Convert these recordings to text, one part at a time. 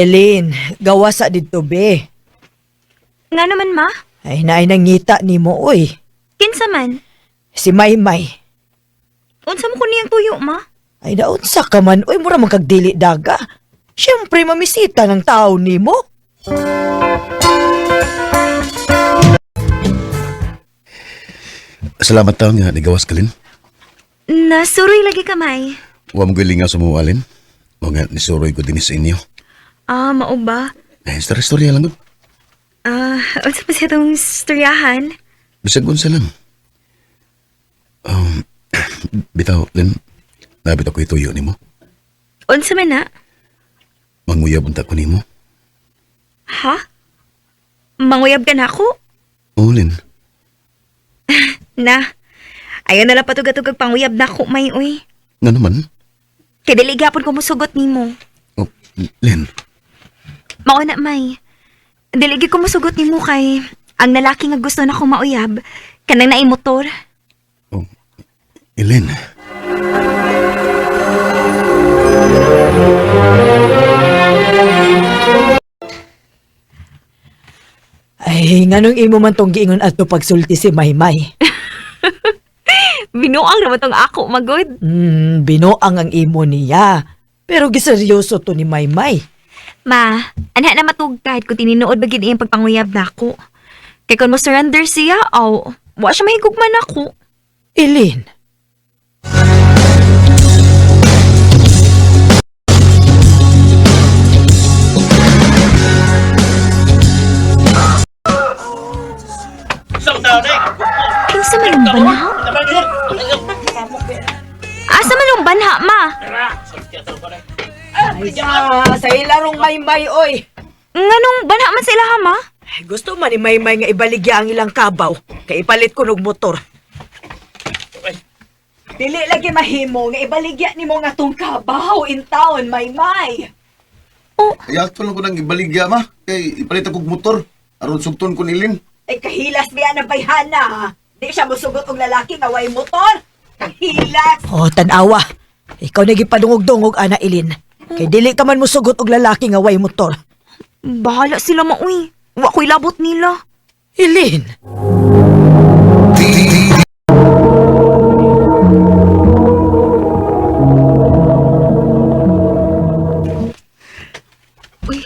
Elin, gawa sa didto be. Nga naman, ma? Ay, naay nangita nimo oy. Kinsa man? Si Maymay. Unsa mo ko niyang tuyo, ma? Ay, naunsa ka man oy, mura man kag dili daga. Siyempre, mamisita ng tao nimo. Salamat taon nga nigawas ka, Lin. Nasuroy lagi kamay. Wa mo gilingaw sa mga alin. Mo nga nisuroy ko din sa inyo. Ah, mao ba? Eh, istorya lang gud. Ah, unsa pa siya tong istoryahan? Bisag unsa lang. Um, bitaw, Lin. Nabit ako ituyo nimo. Unsa man na? Manguyab unta ko nimo. Ha? Manguyab ka na ako? Oo, Lin. Na. Ayaw na lang patugatugang panguyab na ako, may uy. Nga naman. Kay dili gyapon ko musugot nimo. Oh, Lin. Mao na, may. Dili gyud ko musugot nimo kay ang lalaki nga gusto na ko mauyab kanang naay motor. Oh, Elin. Ay, nganong imo man tong giingon adto pagsulti si Maymay. Binuang ra tong ako magod. Binuang ang imo niya. Pero giseryoso to ni Maymay. Ma, anha na matugkad kung tininood ba gid iyang pagpanguyab nako. Kay kung mo surrender siya, aw, wa siya mahigugman ako. Elin, Kinsa man ang banha? Asa man ang banha, ma? Ay, sa ilarong Maymay, oy. Nganong banha man sila ha, ma? Ay, gusto man ni Maymay nga ibaligya ang ilang kabaw. Kay ipalit ko nog motor. Dili lagi mahimo nga ibaligya nimo nga tong kabaw in town, Maymay. Oh, Kaya actual lang ko nang ibaligya ma. Kay ipalit akong motor. Aron sugton ko nilin. Ay kahilas biya ng bayhana. Ha? Di siya musugot og lalaki nga way motor. Kahilas. Oh, tanawa. Ikaw na gipadungog-dungog ana Ilin. Kay dili ka man musugot og lalaki nga way motor. Bahala sila ma, uy. Wa ko'y labot nila. Ilin. Uy,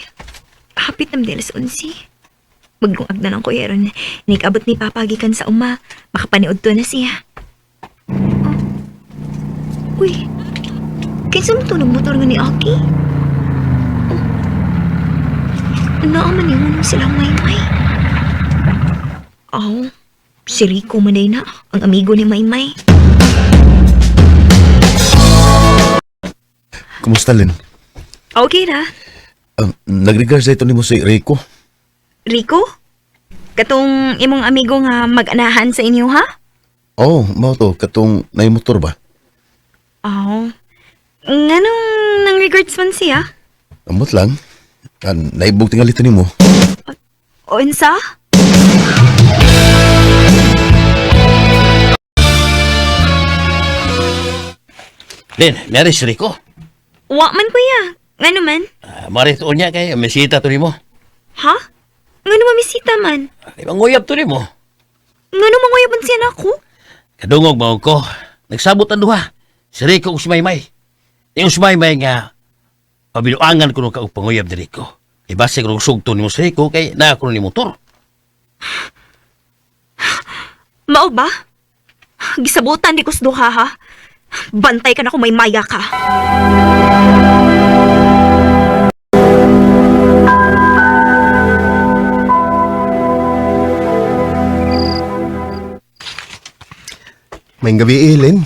hapit na alas 11. Maglungag na lang ko yaron. Nikabot ni Papa gikan sa uma. Makapaniod to na siya. Oh. Uy, kinsa mo to motor nga ni Aki? Oh. Naaman yun silang Maymay. Aw, si Rico manay na, ang amigo ni Maymay. Kumusta, Lin? Okay ra. Nag-regards ito nimo si Rico. Rico? Katong imong amigo nga mag-anahan sa inyo, ha? Oh, mao to katong nay motor ba? Oo. Nganong nang regards man siya? Amot lang. Naibog tingali ito nimo. O unsa? Lin, mari si Rico. Wa man kuya. Ngano man? Ah, mari to niya kay misita to nimo. Ha? Ngano mamisita man? Ay, manguyab to nimo. Ngano manguyaban siya nako? Kadungog mao ko. Nagsabot ang duha. Si Rico ug si Maymay. Yung si Maymay nga pabiluangan kuno ka og panguyab ni Rico. Kay base kuno sugto nimo si Rico kay naa kuno ni motor. Mao ba? Gisabutan di ko sa duha ha. Bantay ka na kung may maya ka. May gabi, Ellen.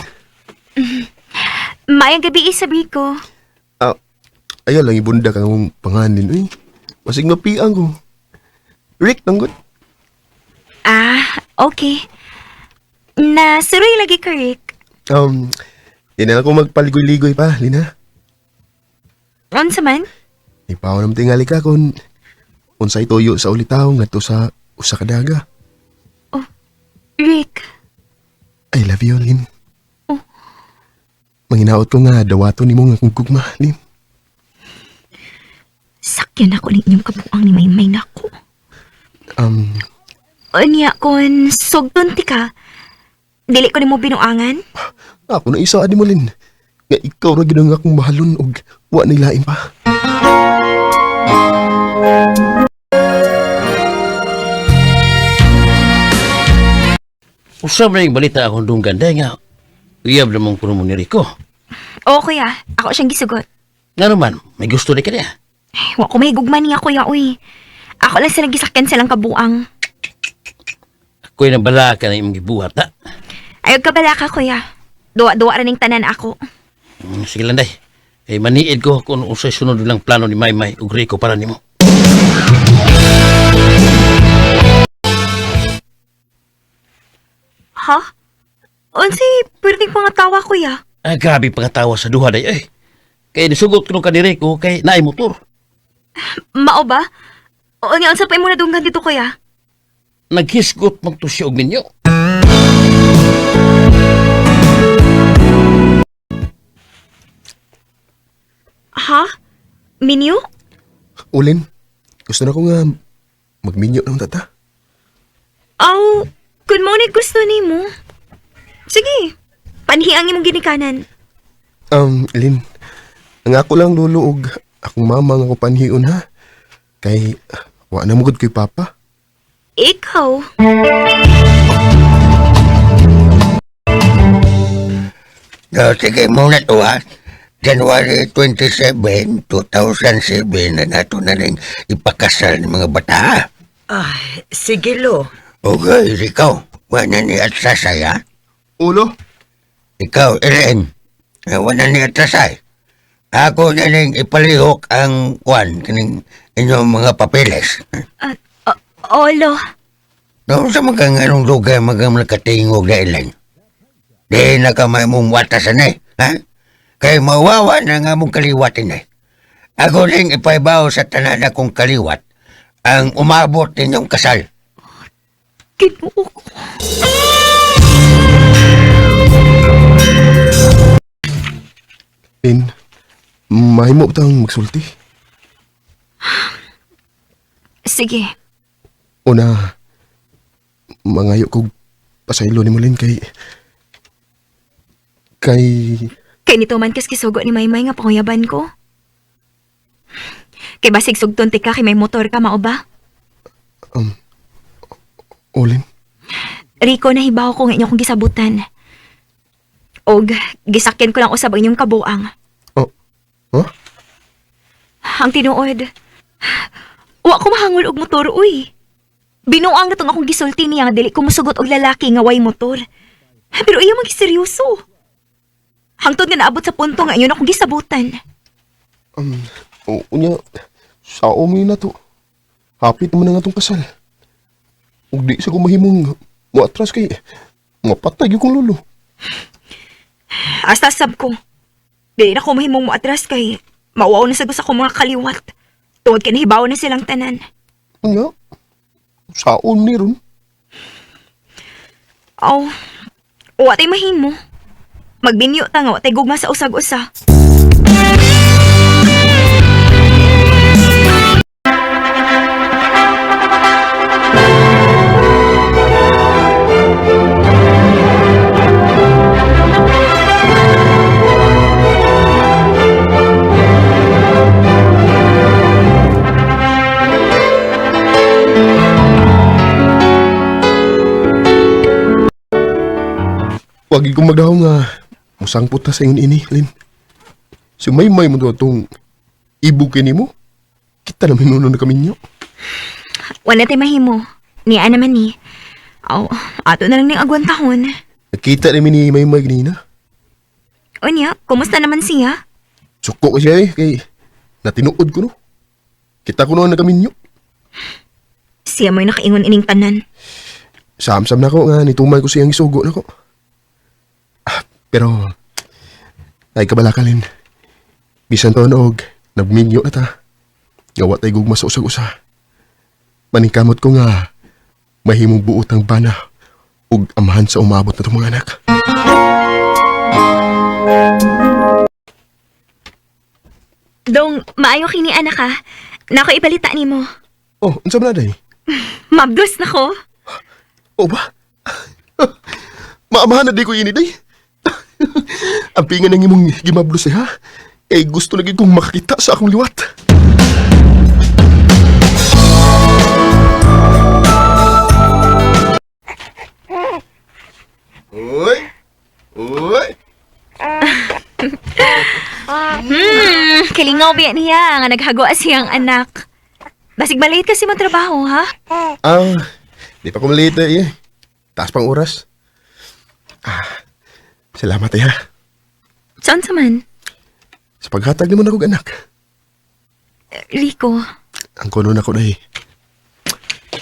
Maayong gabi isa Rico. Ah, ayaw lang ibunda ka ng panganin, uy. Masig mapiang ko. Rick, nanggot. Ah, okay. Nasuroy lagi ka, Rick. Di na lang ko magpaligoy-ligoy pa, Lina. Unsa man? Ipaw naman tingali ka kung unsay tuyo sa ulitaw ngadto sa usa ka daga. Rick, I love you, Lin. Oh. Manginaot ko nga dawato nimo nga kung gugma, Lin. Sakit. Gisakyan ako ng inyong kabuang ni Maymay nako. Unya, kung sugton ti ka, dili ko nimo binuangan. Ako na isa ani mo, Lin. Nga ikaw ra gid ang akong mahalon og wa na lain pa. Usa man yung balita akong dunggan day nga. Uyab namang kuno mo ni Rico. Oo, kuya. Ako siyang gisugot. Nga naman, may gusto ni kanya. Ay, wa ko may gugma niya, kuya, uy. Ako lang silang gisakyan silang kabuang. Ako'y nabala ka na imong gibuhat, ha? Ayaw ka bala ka, kuya. Duwa-duwa rin tanan ako. Sige lang, day. Kay maniid ko kung usay sunod lang plano ni Maymay ug Rico para nimo. Ha? Unsay pwedeng mga tawa, kuya? Ah, grabe pangatawa sa duha day, eh. Kay nisugot ko ka ni Rico kay naay motor. Mao ba? O nga, unsa pa imo nadunggan dito, kuya? Naghisgot man to siya og minyo. Ha? Minyo? Ulin, gusto na ko nga magminyo ng tata. Aw, good morning, gusto nimo. Sige, panhi ang imong ginikanan. Lin, ang ako lang lolo og akong mama nga ko panhion ha. Kay wa na mo gud kay papa. Ikaw? No, sige muna to ha. January 27, 2007 na nato na rin ipakasal ng mga bata. Ha? Ay, sige lo. Okay, ikaw. Wala ni atrasay ha. Ulo? Ikaw, Ellen. Wala ni atrasay. Ako na rin ipalihok ang kwan kining inyong mga papeles. Olo. No, sa mga anong lugar mga nakatingog na Ellen. Di na ka may mong watasan eh. Ha? Kay mawawa na nga mong kaliwatin eh. Ako rin ipaibaw sa tanan akong kaliwat ang umabot ninyong kasal. Ginoo ko. Lin, mahimo ba tang magsulti? Sige. Una, mangayo kog pasaylo ni mo Lin kay kay Kay nito man kas kisugo ni Maymay nga panguyaban ko. Kay basig sugton ti ka kay may motor ka mao ba? Olin. Rico, nahibaw ko nga inyo kong gisabutan. Og gisakyan ko lang usab ang inyong kabuang. Oh. Huh? Ang tinuod. Wa ko mahangol og motor, uy. Binuang na tong akong gisulti niya nga dili ko mosugot og lalaki nga way motor. Pero iya man giseryoso. Hangtod nga naabot sa punto nga inyon akong gisabutan. O, unya, sa umi na to. Hapit naman na nga tong kasal. Ug di sa kumahimong muatras kay mapatay gyud kong lolo. Asta sab ko. Dili na ko mahimong moatras kay mauwaw na sa gusto ko mga kaliwat. Tungod kay nahibaw na silang tanan. Unya, saon ni ron. Aw, wa tay mahimo. Magbinyo ta nga wa tay gugma sa usag-usa. Wag gyud kong magdahom nga musangpot ta sa ingon ini, Lin. Si Maymay mo to atong ibog kay nimo. Kita na minuno na kami niyo. Wala tay mahimo. Niya naman ni. Aw, ato na lang ning agwantahon. Nakita namin ni Maymay ganina. Unya, kumusta naman siya? Suko ko siya eh, kay natinuod ko no. Kita ko noon na kami niyo. Siya mo'y nakaingon ining tanan. Samsam na ko nga, nituman ko siyang isugo na ko. Ah, pero, ay kabalakalin. Bisan taon og, nagminyo na ta. Gawa tay gugma sa usag-usa. Maningkamot ko nga, mahimong buot ang bana ug amahan sa umabot na itong mga anak. Dong, maayo kini anak ha. Nako ibalita nimo. Oh, unsa man na day? Mabdos na ko. O ba? Maamahan na di ko ini day. Ang pinga ng imong gimablos eh, ha? Eh, gusto na gid kong makakita sa akong liwat. Uy! Uy! Kalingaw biya niya nga naghago siyang anak. Basig malate kasi mo trabaho, ha? Ah, di pa ko malate eh. Taas pang oras. Ah, salamat eh ha. Saan sa man? Sa paghatag nimo na kog anak. Rico, Ang kuno na ko na eh.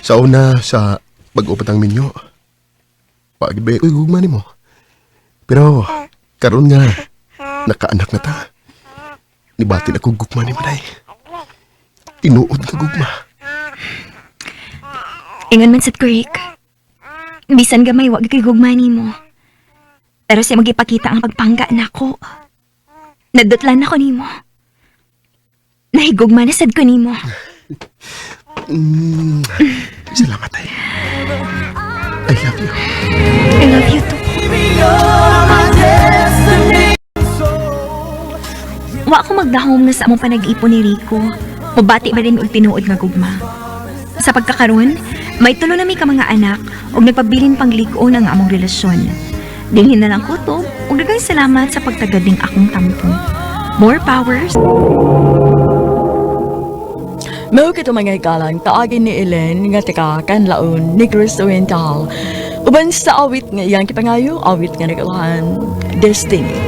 Sa una, sa pag-upat ang minyo. Pag-ibe ko'y gugma nimo. Pero, karon nga, nakaanak na ta. Nibati na kong gugma nimo day. Tinuod nga gugma. Ingon man sad ko, Rick. Bisan gamay, wag kay gugma nimo. Pero siya magipakita ang pagpangga nako. Nadutlan ako nimo. Nahigugma na sad ko nimo. Salamat ay. I love you. I love you too. Wa ko magdahom na sa among panag-ipon ni Rico. Mabati ba rin og tinuod nga gugma. Sa pagkakaron, may tulo na mi ka mga anak ug nagpabilin pang lig-on ang among relasyon. Dinhin na lang kutob ug daghang salamat sa pagtagad ning akong tampo. More powers. Mao kito mga hikalang taagin ni Ellen nga tika kanlaon ni Chris Oriental. Uban sa awit nga iyang kipangayo, awit nga nagalahan, Destiny.